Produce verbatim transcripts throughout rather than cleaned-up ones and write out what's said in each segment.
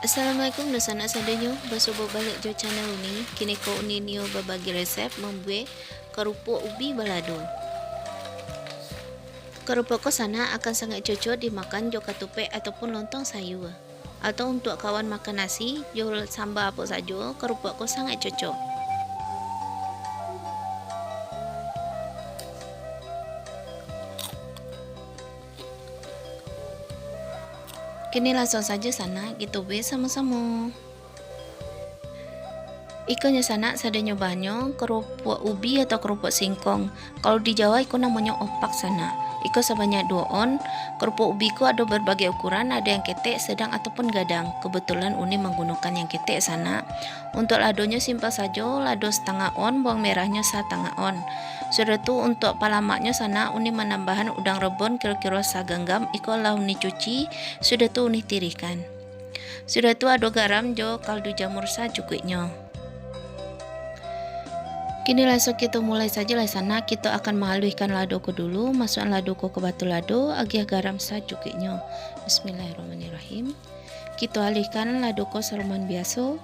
Assalamualaikum dunsanak sadonyo, basuo baliak jo channel Uni. Kini ko Uni nio babagi resep mambuek karupuak ubi balado. Karupuak ko sanak akan sangaik cocok dimakan jo katupek ataupun lontong sayua. Atau untuak kawan makan nasi jo samba apo sajo, karupuak ko sangaik cocok. Kini lansuang sajo sanak kito buek samo-samo. Ikonyo sanak sadonyo bahanyo, karupuak ubi atau karupuak singkong. Kalau di Jawa iko namonyo opak sanak. Iko sabanyak duo on. Karupuak ubi ko ado barbagai ukuran, ado yang ketek, sedang ataupun gadang. Kebetulan Uni manggunokan yang ketek sanak. Untuak ladonyo simpel sajo, lado satangah on, bawang merahnyo satangah on. Sudah tu untuak palamaknyo sanak, Uni manambahan udang rebon kiro-kiro saganggam, iko lah Uni cuci, sudah tu Uni tirihkan. Sudah tu ado garam jo kaldu jamur sacukuiknyo. Kini lansuang kito mulai sajo lah sanak, kito akan maaluihkan lado ko dulu, masuakan lado ko ka batu lado, agiah garam sacukuiknyo. Bismillahirrahmanirrahim. Kito aluihkan lado ko saroman biaso.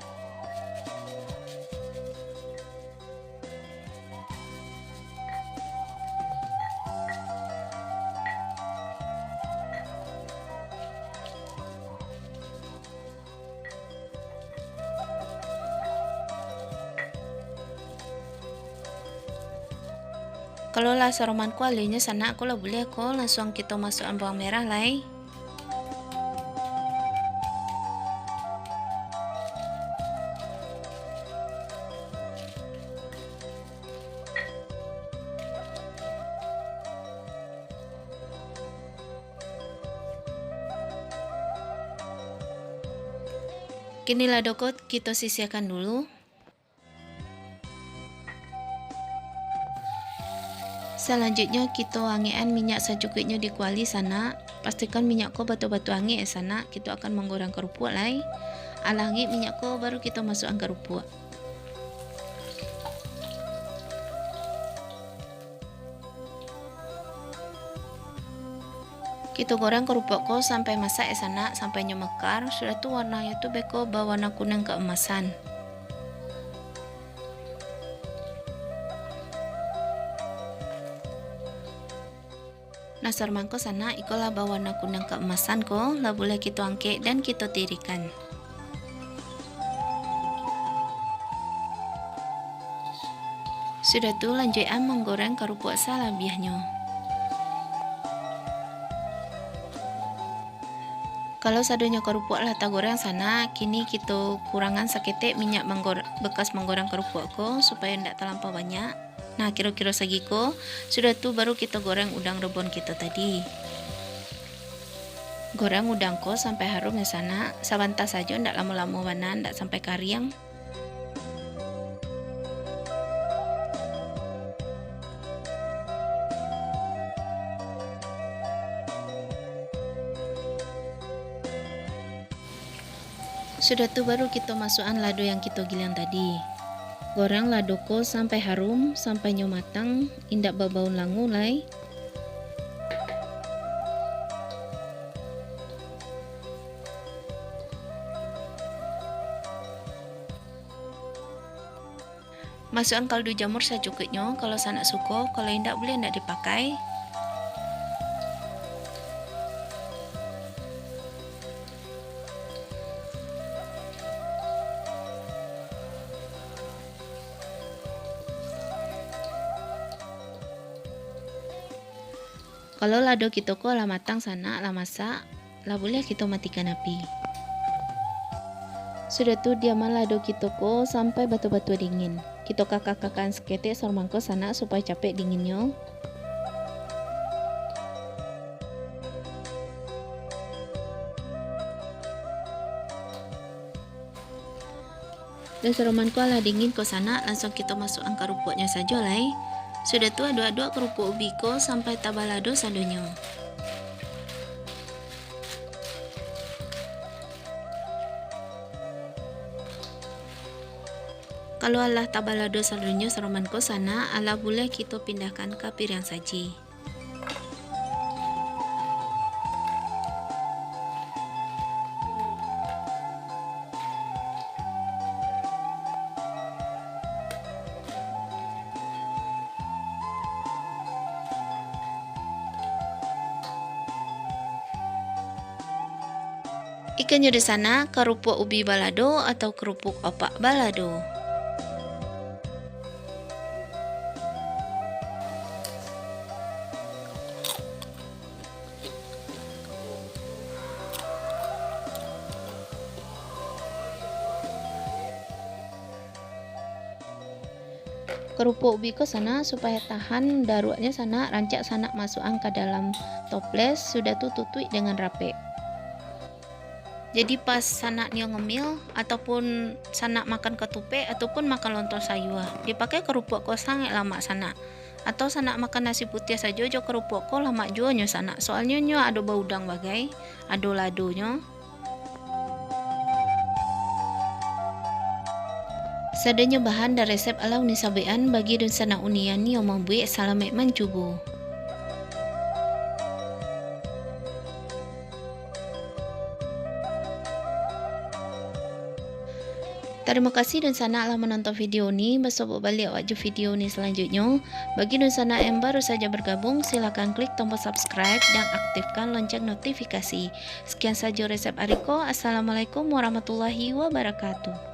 Kalau lah saroman ko aluihnyo sanak, ko lah buliah ko, lansuang kito masuakan bawang merah lai. Kini lado ko kito sisiahkan dulu. Salanjuiknyo, kito angekan minyak sacukuiknyo di kuali sanak. Pastikan minyak ko batua-batua angek, eh, sanak. Kito akan manggoreng karupuak lai. Alah angek minyak ko, baru kito masuakan karupuak. Kito goreng karupuak ko sampai masak, eh, sanak, sampai nyo mekar. Sudah tu warnanyo tu beko bawarna kunang keemasan. Nah, saroman ko sanak, iko lah bawarna kunang keemasan ko, lah buliah kito angkek dan kito tirihkan. Sudah tu, lanjuikan manggoreng karupuak salabiahnyo. Kalau sadonyo karupuak lah tagoreng sanak, kini kito kurangan saketek minyak manggor-, bekas manggoreng karupuak ko, supayo indak talampau banyak. Nah, kiro-kiro sagiko, sudah tu baru kito goreng udang rebon kito tadi. Goreng udang ko sampai harum, yo sanak, sabanta sajo, ndak lamo-lamo bana, ndak sampai kariang. Sudah tu baru kito masuakan lado yang kito giliang tadi. Goreng lado ko sampai harum, sampai nyo matang, indak babaun langu lai. Masuakan kaldu jamur sacukuiknyo, kalau sanak suko, kalau indak buliah indak dipakai. Kalau lado kito ko lah matang sanak, lah masak, lah buliah kito matikan api. Sudah tu, diaman lado kito ko sampai batua-batua dingin. Kito kakak-kakakan saketek saroman ko sanak, supayo capek dinginnyo. Lah saroman ko alah dingin ko sanak, lansuang kito masuakan karupuaknyo sajo lai. Sudah tu, aduak-aduak karupuak ubi ko sampai tabalado sadonyo. Kalau alah tabalado sadonyo saroman ko sanak, alah buliah kito pindahkan ka piriang saji. Ikanyo di sana, karupuak ubi balado atau kerupuk opak balado. Karupuak ubi ko sanak, supaya tahan daruaknyo sanak, rancak sanak masuakan ka dalam toples, sudah tu tutuik dengan rapek. Jadi pas sanak nio ngemil, ataupun sanak makan katupek, ataupun makan lontong sayua, dipakai karupuak ko sangaik lamak sanak. Atau sanak makan nasi putiah sajo jo karupuak ko lamak juo nyo sanak, soalnyo nyo ado baudang bagai, ado ladonyo. Sadonyo bahan dan resep alah Uni sabuikan, bagi dunsanak Uni nan nio mambuek, salamaik mancubo. Tarimo kasih dunsanak lah manonton video ni, basobok baliak awak jo video ni salanjuiknyo. Bagi dunsanak yang baru saja bergabung, silakan klik tombol subscribe dan aktifkan lonceng notifikasi. Sekian sajo resep ari ko. Assalamualaikum warahmatullahi wabarakatuh.